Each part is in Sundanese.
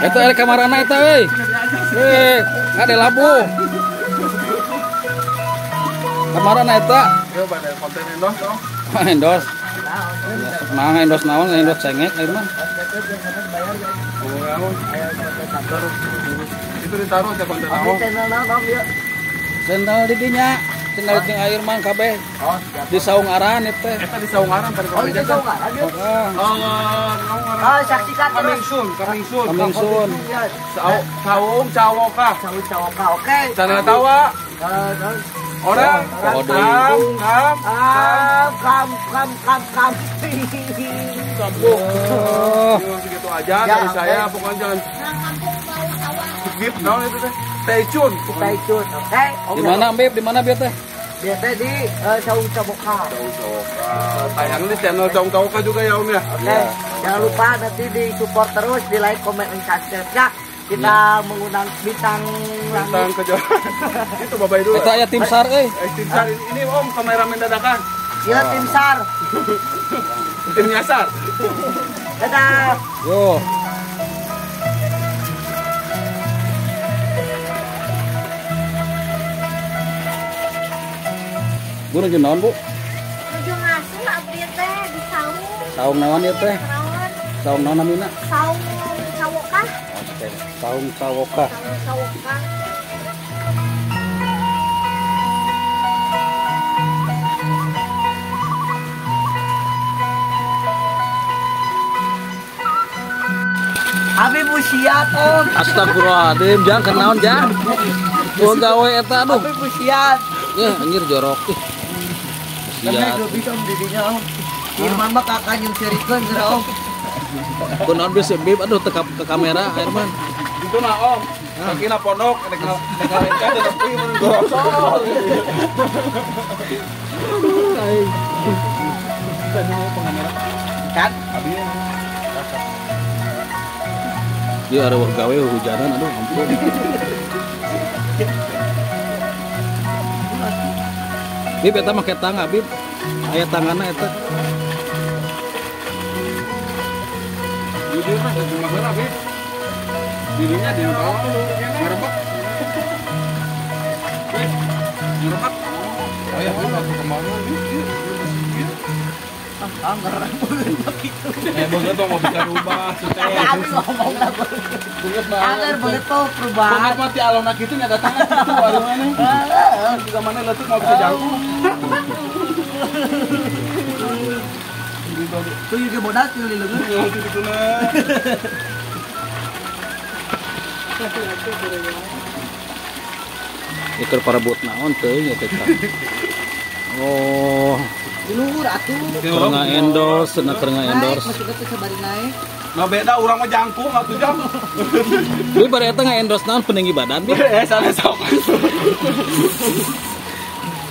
Eta ada kamarana eta euy. Eh, ada labu. Kamarana eta. Yo pada konten endorse dong. Endorse. Nah, endorse naon, endorse cengek ieu mah. Itu ditaruh teh konten naon. Channel di dinya, channel jeung air mang kabeh. Di Saung Aran ieu teh. Eta di Saung Aran tadi Oh, di Saung Aran. Oh, oh, saksikan terus. Coming soon, coming soon. Coming soon. Saung Cawoka. Saung Cawoka, oke. Channel tawa. Orang kam kam kam kam kam kampung. Segitu aja dari saya, pokoknya jangan skip naon itu teh. Stay tune. Stay tune, oke. Di mana, Beb? Di mana, Beb teh? Dia teh di Saung Cawoka. Saung Cawoka. Tayang di channel Saung Cawoka juga ya, Om ya. Oke. Jangan lupa nanti di support terus, di like, comment, dan subscribe ya. Kita mengundang bintang bintang kejora. Itu babai dulu. Eta ya tim SAR euy. Tim SAR ini Om kameramen dadakan. Iya tim SAR. Tim nyasar. Dadah. Yo. Bu nuju naon, Bu? Nuju ngasuh abdi teh di saung. Saung naon ieu teh? Saung naon namina? Saung Cawoka. Oke, Saung Cawoka. Saung Cawoka. Abi busiat, Om. Astagfirullahaladzim, jangan kenaon, jangan. Gua gawe eta aduh. Abi busiat. Ya, anjir jorok. Ih. Busiat. Lebih Om didinya, Om. Irman mah kakak nyungserikeun geura, Om. Kunaon bisa bib aduh tekap ke kamera Herman. Itu nah Om. Kakina pondok rek ngalain teh nepi mun gorosol. Aduh aing. Tadi mau pengamera. Kan? Abi. Dia ada gawe hujanan aduh ampun. Bib eta make tangga Bib. Aya tanganna eta. Dia mah cuma heula Bib. Dirinya dia bawa ngerebek. Bib, ngerebek. Aya Bib aku kemana Bib? Ah, ngerebek gitu. Eh, beungeut mah mau bisa rubah teh. Abi ngomong lah. Beungeut mah. Agar beungeut tuh perubahan. Beungeut mah ti alona kitu nya datangan kitu alona. Heeh, juga mana leutik mau bisa jangkung. Tuh juga bodas tuh leuleung. Ieu parebut naon teuing eta teh. Oh, luhur atuh. Keur nga-endorse, cenah keur nga-endorse. Nah beda urang mah jangkung atuh jang. Deui bari eta nga-endorse naon peninggi badan bi. Eh salah sok.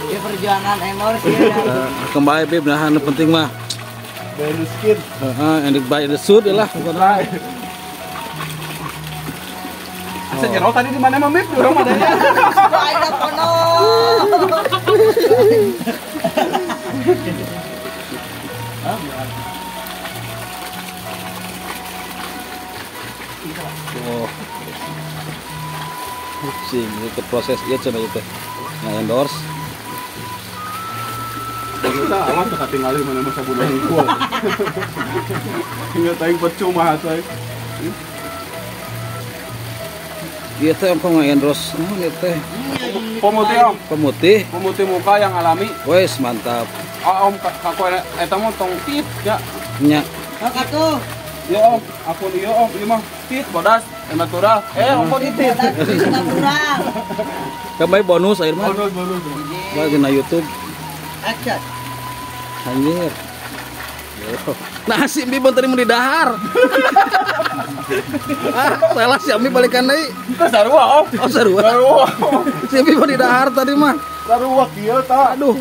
Ya perjuangan endorse ya. Kembali Bib nah anu penting mah. Buy the skin. Heeh, and buy the suit lah pokoknya. Asa jero tadi di mana mah Bib? Urang mah adanya. Aing kono. Oh. Sing itu proses ieu cenah ieu teh. Nga-endorse. Kita awas teu katingali mana masa budak hungkul. Ingat aing percuma atuh. Ieu teh ongko nga-endorse naon ieu teh? Pemutih Om. Pemutih. Pemutih muka yang alami. Wes mantap. Oh, Om kaku eta mah tong tit ya. Nya. Kak atuh. Ya Om, akun ieu Om, ieu mah tit bodas natural. Eh, ongko ditit. Natural. Kembali bonus air mah. Bonus bonus. Bae dina YouTube. Action. Anjir. Nah, si Ambi tadi mau didahar. Ah, salah si Ambi balikan deui. Teh sarua, Om. Oh, sarua. Sarua. Si Ambi mau didahar tadi mah. Sarua kieu tah. Aduh.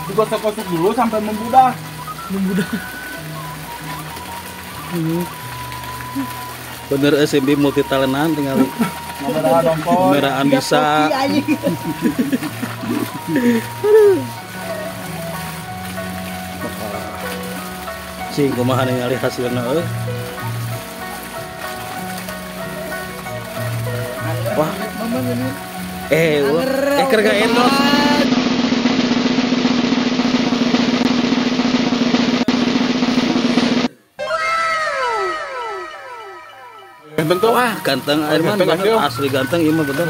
Digosok-gosok dulu sampai membudah. Membudah. Bener SMB multi talentan tinggal. Kameraan bisa. Cing kumaha ningali hasilna euy. mah geuning. Keur ga endorse. Ganteng tuh. Wah, ganteng Airman bener, asli ganteng ieu mah bener.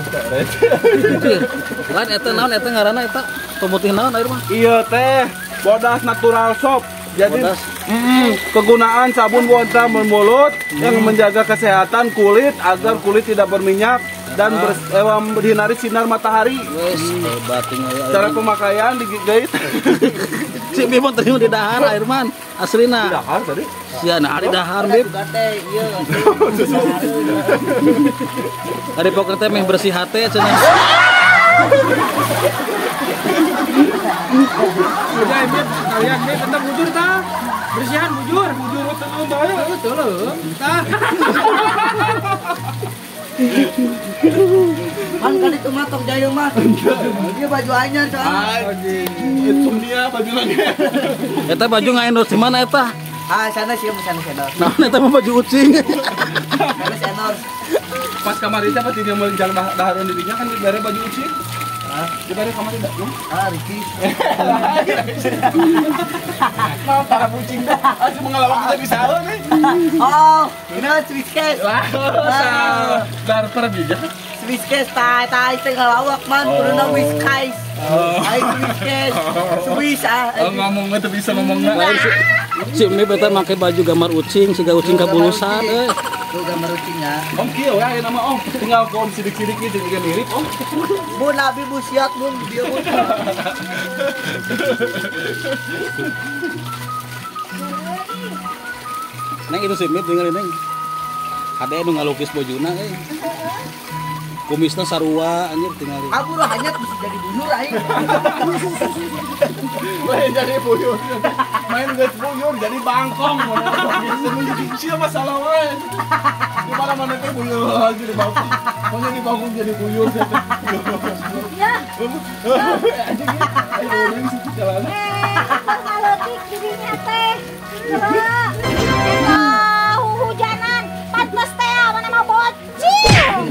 Lain eta naon eta ngaranna eta? Pemutih naon Airman? Iya teh, bodas natural soap. Jadi kegunaan sabun buatan mulut yang menjaga kesehatan kulit agar kulit tidak berminyak dan menghindari sinar matahari. Wes, hebat Cara pemakaian digigit. Si Bimon tadi di dahar Airman, aslina. Di dahar tadi? Sia nah di dahar Bib. Ari poker teh meh bersih hate cenah. Udah Bib, kalian Bib tetap bujur tah. Bersihan bujur, bujur teu bae. Betul tah. Kan kan itu mah tong jaya mah. Dia baju anyar soalnya. Itu dia baju lagi. Eta baju ngaendorse di mana eta? Ah, sana sih sana endorse. Nah, eta mah baju ucing. Sana endorse. Pas kamari teh pasti dia melenjang dahareun dirinya kan dibere baju ucing. Hah? Dibere kamari dah. Ah, Riki. Nah, para kucing teh aja mengalawak kita bisa nih. Oh, ini Swiss case. Wah, darper bija. Swiss case tai teh ngalawak man, kuduna Swiss case. Ai Swiss case. Swiss ah. Oh, ngomongnya tuh bisa ngomongnya. Si Umi beta make baju gambar ucing, siga ucing kabulusan euy. Tuh gambar ucingnya. Om kieu we ayeuna mah om, tinggal ke om sidik-sidik gitu juga mirip om. Bu Nabi bu siat bun dia bun. Neng itu si Umi tinggal neng. Hade nu ngalukis bojuna euy. Kumisna sarua anjir tinggal. Aku rohanya bisa jadi buyur aing. Main jadi buyur. Main geus buyur jadi bangkong. Sia masalah wae. Di mana-mana teh buyur jadi bangkong. Pokoknya di bangkong jadi buyur. Ya. Anjing. Ayo urang situ jalan. Kalotik dirinya teh. Eta hujanan, pantes teh mana mah bocil.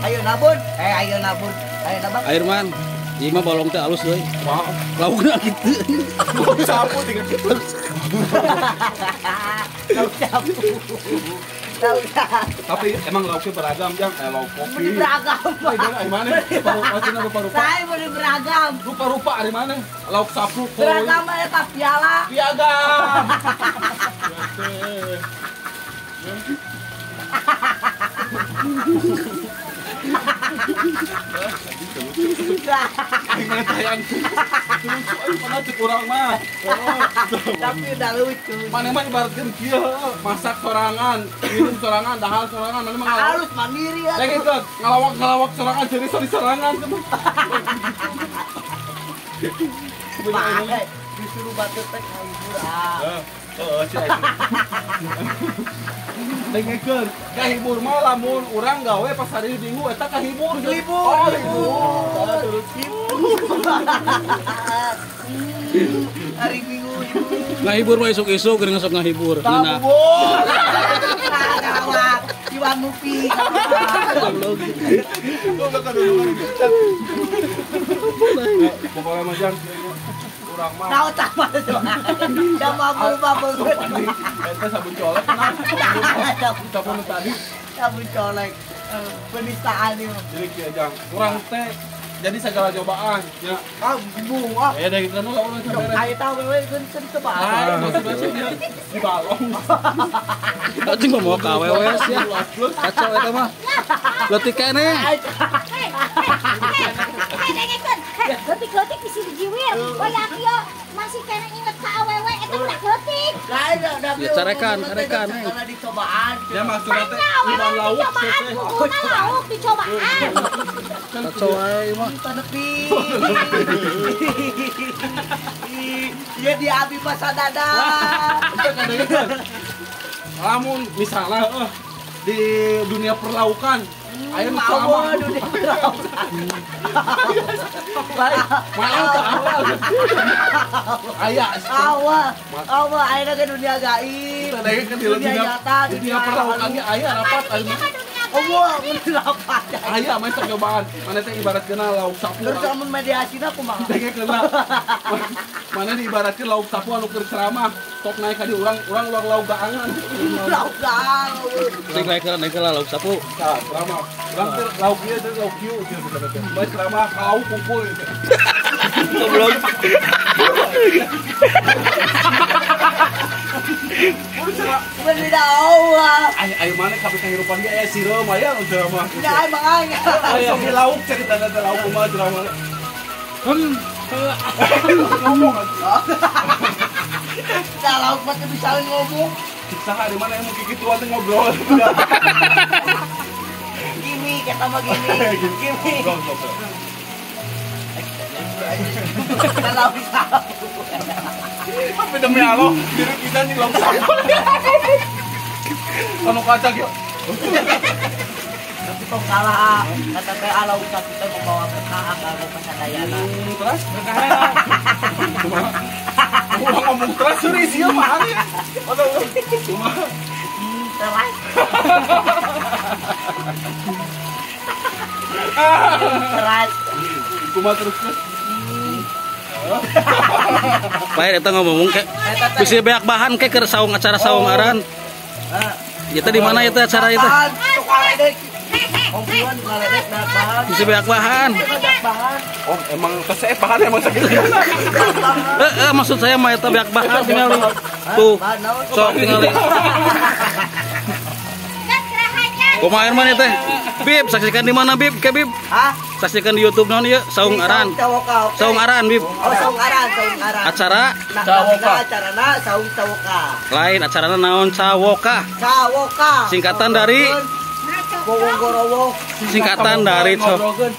Ayo nabun, ayo nabun, ayo nabang. Airman, ieu mah balong teh alus euy. Wow, laukna kitu. Sapu tinggal kitu. Lauk sapu. Lauk. Tapi emang lauknya beragam, Jang. Lauk kopi. Beragam. Ari mana? Maksudna rupa-rupa. Saya boleh beragam. Rupa-rupa ari mana? Lauk sapu. Beragam eta piala. Piagam. Gimana tayang lucu aing pernah cek urang mah. Tapi udah lucu. Mana mah ibaratkeun kieu masak sorangan, minum sorangan, dahar sorangan, mana mah harus mandiri ya. Lagi itu ngalawak-ngalawak sorangan, jadi sori sorangan. Disuruh batu teh kahibur ah. Heeh, si aing. Dengekeun, kahibur mah lamun urang gawe pas hari Minggu eta kahibur. Libur. Oh, libur. Hari Minggu libur. Ngahibur mah isuk-isuk geuning sok ngahibur. Nah. Iwan Mupi. Pokoknya mah jang urang mah. Tahu tak mah. Da mabul-mabul. Eta sabun colek nah. Sabun tadi. Sabun colek. Penistaan ieu. Jadi kieu jang, urang teh jadi segala cobaan ya. Ah, bingung ah. Ya dari kan urang sampe. Ayo tahu we keun cobaan. Maksudnya sih di balong. Anjing mah mau ka awewe sia. Kacau eta mah. Leutik keneh. Hei, dengekeun. Leutik-leutik bisi dijiwir. Waya kieu masih keneh inget ka awewe eta budak leutik. Lain da Ya carekan, carekan. Segala dicobaan. Ya maksudna teh Awewe lauk dicobaan, kuduna lauk dicobaan. Kacau wae mah. Panepi. Iya di abi masa dada. Lamun misalnya di dunia perlaukan Aya nu ceramah. Mana teh aya. Awa ayeuna ke dunia gaib. Dunia nyata, dunia perlaukan ge aya rapat aya. Oh, mun rapat. Aya mah sok cobaan. Mana teh ibaratkeun lauk sapu. Terus amun mediasina kumaha? Dengekeun lah. Mana diibaratkeun lauk sapu anu keur ceramah. Sok naik ka di urang, urang luar lauk gaangan. Lauk gaang. Sing naik lah lauk sapu. Tah, ceramah. Urang teh lauk ieu teh lauk kieu kieu teh. Bae ceramah ka lauk kumpul gitu. Goblok. Beda Allah. Ayo mana kabeh kehidupan ge aya sireum aya ceramah. Enggak emang aing. Sok di lauk ceritana teh lauk kumaha ceramah. Ngomong. Nah, lauk mah teu bisa ngomong. Saha di mana yang mau kikituan teh ngobrol. Gini, kita mah gini. Gini. Kalau bisa. Tapi demi Allah, diri kita nih lauk sapu. Kamu kaca yuk. Tapi kok kalah, kata teh lauk sapu teh membawa berkah kalau pasadayana. Terus berkah. Cuma ngomong terus serius ieu mah. Cuma teras. Teras. Cuma terus. Baik, eta ngomong ke bisi beak bahan ke keur saung acara saung aran. Ieu teh di mana ieu teh acara ieu teh? Bisi beak bahan. Oh, emang keseh bahan emang sakit. Heeh, maksud saya mah eta beak bahan tingali. Tuh. Sok tingali. Kumaha air mana teh? Bib, saksikan di mana Bib? Ke Bib? Hah? Saksikan di YouTube naon ieu? Saung Aran. Saung Aran, Bib. Oh, Saung Aran, Saung Aran. Acara Cawoka. Acarana Saung Cawoka. Lain acarana naon Cawoka? Cawoka. Singkatan dari Gowong-gorowo. Singkatan dari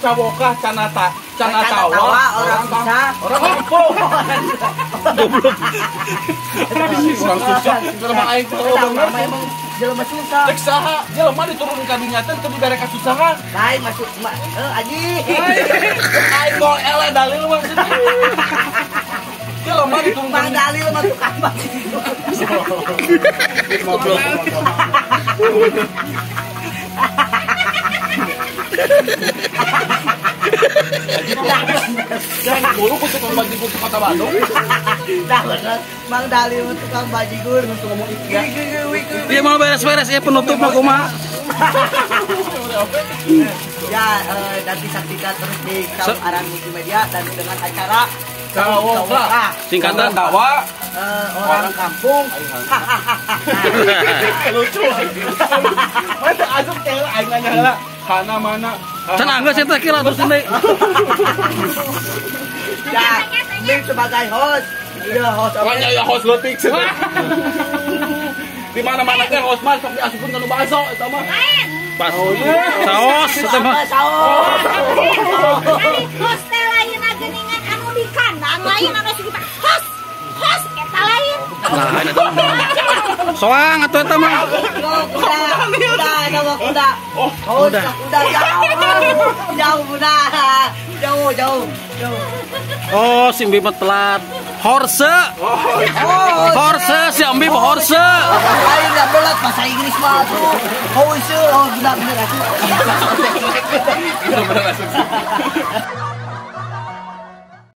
Cawoka Canata. Canatawa orang susah. Orang kampung. Goblok. Orang susah. Jelema aing teh emang jelema susah. Cek saha? Jelema diturun ka dunya teh teu dibere kasusahan. Lain masuk anjing. Aing mau eleh dalil maksudnya. Jelema diturun ka dalil mah tukang bajigur. Goblok. Jangan buru ku tukang bajigur ke Kota Bandung. Dah bener, Mang Dalil tukang bajigur untuk ngomong ieu. Iya mau beres-beres ya penutup mah kumaha. Ya nanti saksikan terus di Saung Aran Multimedia dan dengan acara Cawoka. Singkatan tawa orang kampung. Lucu. Mana asup teh aing nanya heula. Kana mana? Can anggeus eta kira terus deui. Ya, Ming sebagai host. Iya, host. Banyak ya host leutik. Di mana-mana teh host mah sok diasupkeun kana baso eta mah. Pas. Saos eta mah. Saos. Host teh lain geuningan anu di kandang lain anu sekitar host. Host eta lain. Lain eta. Soang atuh eta mah. Kuda, kuda, kuda. Oh, kuda, kuda jauh. Jauh kuda. Jauh, jauh, jauh. Oh, si Ambi mah telat. Horse. Horse, si Ambi mah horse. Aing enggak belat bahasa Inggris mah tuh. Horse, oh benar benar atuh. Benar asup.